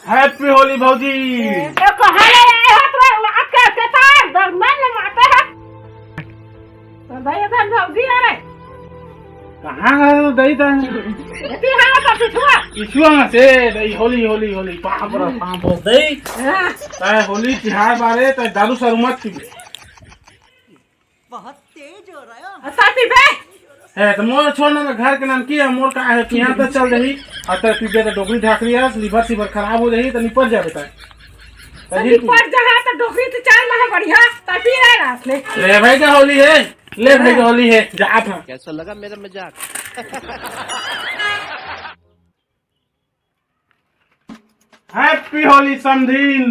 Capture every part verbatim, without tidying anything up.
Happy Holi भौजी। तो कहाँ ले आए हो तोर लात के अत्याचार? दरमन ले मारते हैं। तो भाई इधर भौजी आ रहे। कहाँ है वो दई तन? इसी हाँ तो पिछुआ। पिछुआ में से दई होली, होली, होली। पाप रे, पाप रे, दई। हाँ। ताय होली तिहार बारे, ताय दारू सारू मत पीबे। बहुत तेज हो रहा है। अच्छा पीबे। है तो मोर छोड़ ना, घर के नाम की है, मोर का है, पिया तो चल रही। और तो पीबे तो डोकरी ढाकरी है, लिवर सिवर खराब हो जाही, तो निपट जाबे ताय। तो अभी निपट जहाँ तो डोकरी तो चाल रहा बढ़िया, तो पी रहे रात में। ले भाई का होली है, ले भाई का होली है, जा आप। कैसा लगा मेरा मजाक? Happy होली समधिन।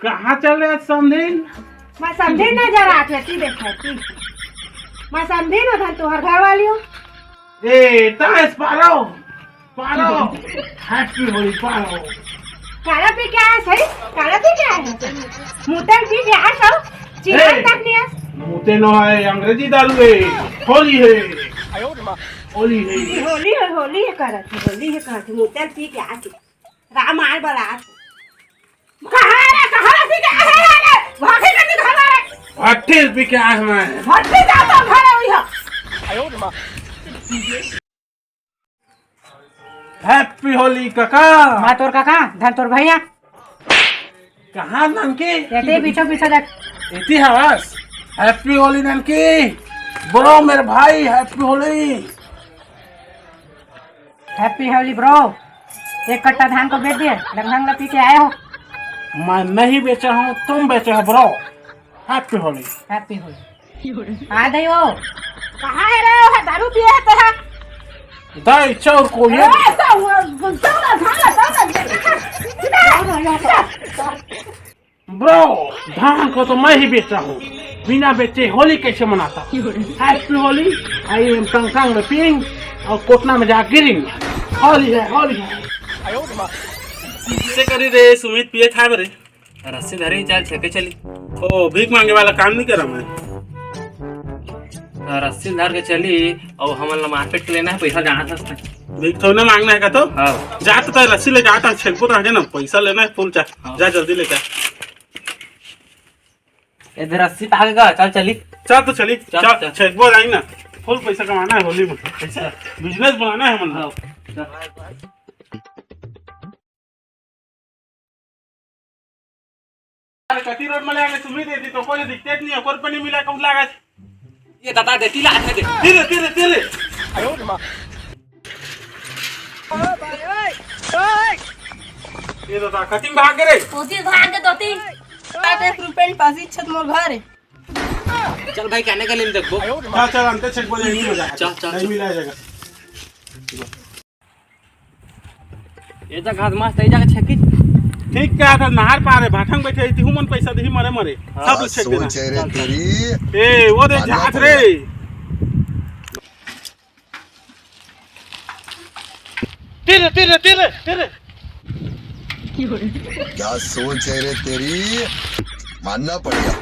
कहाँ चल रहे समधिन? मैं समधिन नजर आत हे, ती देख, ती। मैं समधिन हो धन तोहर घर वाली हो। ए, तास पारो, पारो। Happy होली पारो। काला पी के आए सही, काला पी के आए। मुतल पी के आए सब, चिराग ए, तक नहीं आस। मुते नो है, अंग्रेजी दारू है, होली है। होली है। ये होली है, होली है करत है, होली है करत है, मुतल पी के आके राम आए बला। कहाँ रे, कहाँ रे, पी के आए रे? भागे करके घर आ रे। भट्ठिल पी के आए मैं। भट्ठिल जा तो घर हुई है। Happy होली काका। मैं तोर काका, धन तोर भैया। कहाँ ननकी? एती पीछे पीछे देख। एती हवस। Happy होली ननकी। Bro मेरे भाई, happy Holi. Happy Holi bro। एक कट्टा धान को बेच दिए, लंघंग ला पी के आए हो। मैं नहीं बेचा हूँ, तुम बेचे हो bro। Happy Holi. Happy Holi. आ दई हो। कहाँ है रे? वो दारू पिए है तेरा। दाई, चाउर को ये। ए, तो वो, वो, तो वो, धान ला, तो वो, Bro, धान को तो मैं ही बेचता हूँ, बिना बेचे होली कैसे मनाता हूँ? Happy होली। आई एम टंगटंग में पिंग और कोटना में जा गिरिंग। होली है, होली है। से करी रे सुमित, पिए खाए बरे। रस्सी धरे ही चल, छेके चली। ओ, भीख मांगे वाला काम नहीं करा मैं। रस्सी धर के चली, और हमन ला मारपीट के लेना है, पैसा जाना था। भीख थोड़ी ना मांगना है का तो? हाँ। जा तो तार रस्सी ले जाता, छेकबो तो आगे ना, पैसा लेना है फुल चा। हाँ। जा जल्दी लेके आ। इधर रस्सी पागे का, चल चली। चल तो चली, चल, चल, चल। छेकबो जाई ना, फुल पैसा कमाना है होली में, पैसा, business बनाना है हमन ला। हाँ, चल। अरे कति रोड में ले आके तुम्ही दे दी तो कोई दिक्कत नहीं है, कोई पे नहीं मिला कौन लागत। ये दादा देती ला है दे। तेरे, तेरे, तेरे। ये दादा कटिंग भाग गे रे। ओती भाग के दोती। साठ एक रुपए में पास इच्छत मोर घर है। चल भाई, कहने का लेन देखबो। चल, चल, अंते छेकबो, नहीं मजा आएगा। चल, चल, नहीं चल। मिला जाएगा। ये जगह मस्त है, ये जगह छेकी। ठीक कहा था, नहर पार है, भाठंग बैठे थी, हुमन पैसा दही मरे मरे। हाँ। सब छेक देना। सोच है रे तेरी। ए, वो दे मानना झांक रे। पड़ेगा। तेरे, तेरे, तेरे, तेरे। क्या सोच है रे तेरी, मानना पड़ेगा।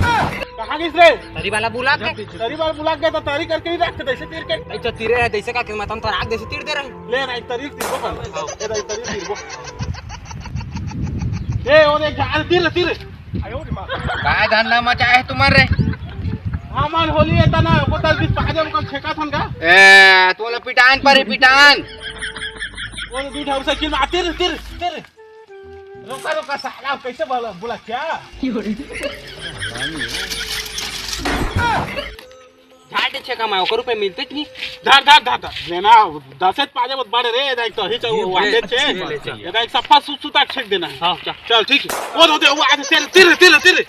कहाँ गिस रे? तरी वाला बुला के। तरी वाला बुला के तो तरी करके ही रख दे, ऐसे तीर के। ऐसे तीरे है, जैसे का मैं तन तो राख जैसे तीर दे रहे। ले ना, एक तरी तीर को कर। ए, एक तरी तीर को। ए, और एक जा, तीर, तीर। काय धंधा मचाए तुम्हारे? हमन होली है तना, को तल बीस पाजे को छेका थन का? ए, तोला पिटान पर ही पिटान। वो तो दूध हाउस किन, आ, तीर, तीर, तीर। रोका, रोका, साला, कैसे बोला, बोला क्या? झाट छे कमाए, ओकर रुपये मिलते कि नहीं? धर, धर, धर, धर। लेना, दस पाजे बहुत बड़े रे, देख तो, ही चाहिए, ये वो आगे ले, छे। ये ले, चल। ये देख, सफा सु-, सुता छेक देना है। हाँ, चल। चल, ठीक है। वो दो दे, वो आगे, तेरे, तेरे, तेरे, तेरे।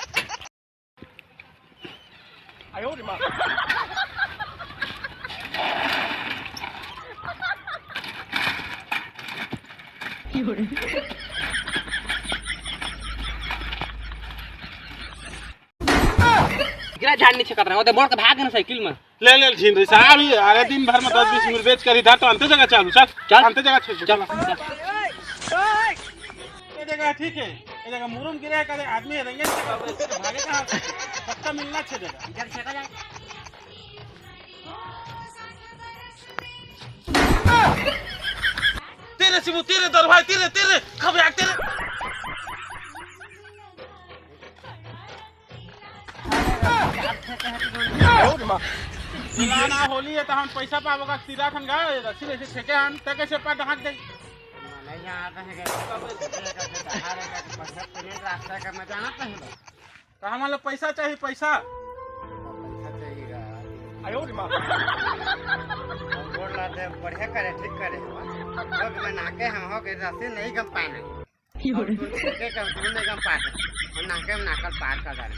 गिरा झाड़ नीचे कतरा, वो दे बोल के भाग ना साइकिल में। ले, ले, झिन रे साहब, ये अरे दिन भर में दस बीस मिनट बेच कर इधर तो अंते जगह चालू, चल, चल। अंते जगह छे, चल, चल। चल। ये जगह ठीक है, ये जगह मुरुम गिरा है, करे आदमी है, रेंगन के भागे कहाँ से? पक्का मिलना छे जगह। इधर छेका जाए। तेरे, तेरे, खबे आग तेरे। ना होली हे त हमन पैसा पाबो का, तिरा थन गा, रस्सी रस्सी फेंके हन, त कइसे पा ढांक दे? नहीं जानत हे, रास्ता का मैं जानत नहीं बा। त हमन ला पैसा चाही, पैसा। पैसा चाहिए गा। आयो रे माँ। हम गोड़ ला दे, बढ़िया करे, ठीक करे हवा। हो के मैं नाके हम हो के रस्सी नहीं गम पाना। और तू के के तू नहीं गम पाना। हम नाके हम नाकल पार कर डाले।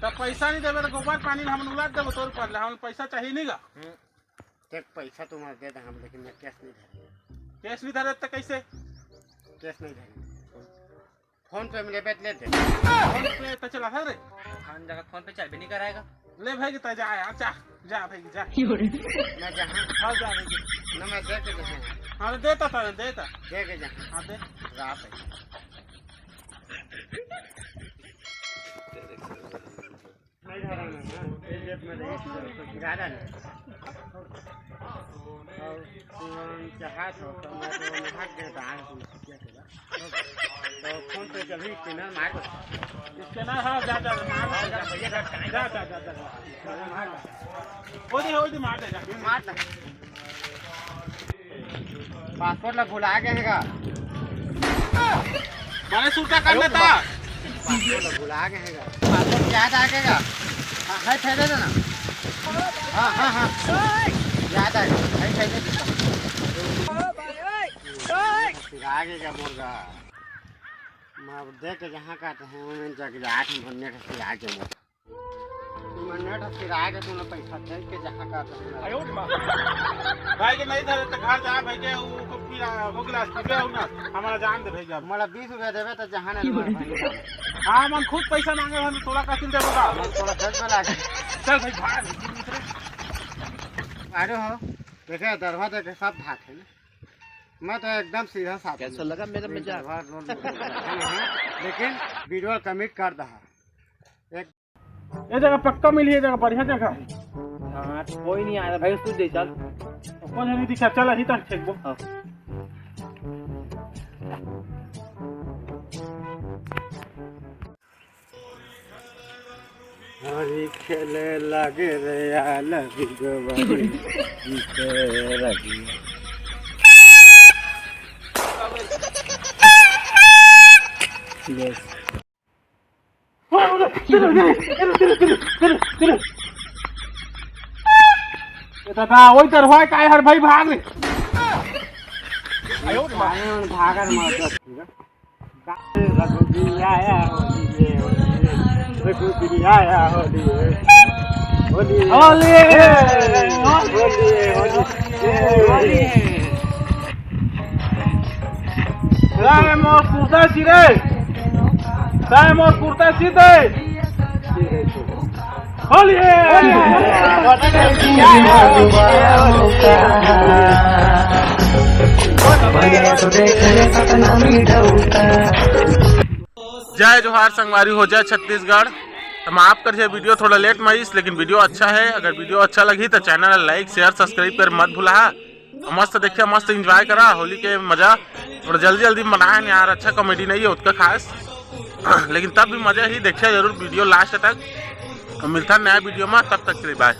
त पैसा नहीं देबे त गोबर पानी हमन उलाद देबो तोर पर ले, हमन पैसा चाही नहीं गा। हम्म। देख पैसा तुम दे दे हम, लेकिन मैं कैश नहीं धरे। कैश नहीं धरे त कैसे? कैश नहीं धरे। फोन पे में लेबे त ले दे। फोन पे त चला था रे। खान जगह फोन पे चलबे नहीं कराएगा। ले भाई, त जा यार, जा, जा भाई, जा। मैं जहाँ हाँ, जा भाई। ना मैं दे के जहाँ। हाँ, देता था, देता। दे के जहाँ। हाँ, दे। रात है। नहीं धरा ना, हाँ। ये जेब में रही, तो गिरा डाले। और तुम चाहा तो, तो मैं तो नहा के दान दूँ। तो फोन पे चलही, स्कैनर मार दो। स्कैनर, हाँ, जा, जा, मार, मार, जा, भैया, जा, जा, जा, जा, जा, मार, मार। ओ दे, ओ दे, मार दे, जा। मार दे। पासवर्ड ला भुला गे हे गा। माने सुरता कर लेता। पासवर्ड ला भुला गे हे गा। पासवर्ड याद आ गे गा। हाँ, है, फेंक दे ना। हाँ, हाँ, हाँ। याद आ गे। है, फेंक दे। फिर आगे का मुर्गा। मैं अब देख के जहाँ का तो हूँ, मैं जग जात हूँ, मैं नेट से आगे मुर्गा। मैं नेट से आगे तूने पैसा दे के जहाँ का तो हूँ। आयो रे माँ। भाई के नहीं धरे तो घर जा, भाई के वो को पीला, वो गिलास पी ले ना, हमारा जान दे भाई जा। मोला बीस रुपया देवे तो जहाँ नहीं मार भाई। हाँ, मन खुद पैसा मांगे हम, तोला का चिल देबो का? मैं थोड़ा दस में लागे। चल भाई, भाग। अरे हो, देखे, दरवाजा के सब भाग है ना। मैं तो एकदम सीधा साधा। कैसा लगा मेरा मजाक? लेकिन वीडियो कमिट कर दहा। एक ये जगह पक्का मिली, ये जगह बढ़िया जगह है। हाँ, तो कोई नहीं आ रहा भाई, तू दे चल। कोई नहीं दिखा, चल अभी तक फेंक दो। हाँ। हरी खेले लागे रे आल बिगवारी, जीते रही। Yes। ए दादा, ओई तर होय काय हर भाई, भाग रे। भागन मत। रघुबीर आया होली है, होली है। रघुबीर आया होली है। होली है। होली है। होली है, होली है। जय मोर कुर्ता चिरे। जय मोर कुर्ता चिरे। होली है। जय जोहार संगवारी हो, जय छत्तीसगढ़। तो माफ कर, ये वीडियो थोड़ा लेट में आइस, लेकिन वीडियो अच्छा है। अगर वीडियो अच्छा लगी तो चैनल ला लाइक, शेयर, सब्सक्राइब कर मत भूला। मस्त देखिया, मस्त एंजॉय करा होली के मजा। थोड़ा जल्दी जल्दी मनाए हन यार, अच्छा कॉमेडी नहीं है उतना खास, लेकिन तब भी मजा ही। देखिया जरूर वीडियो लास्ट तक। तो मिलता नया वीडियो में, तब तक के लिए बाय।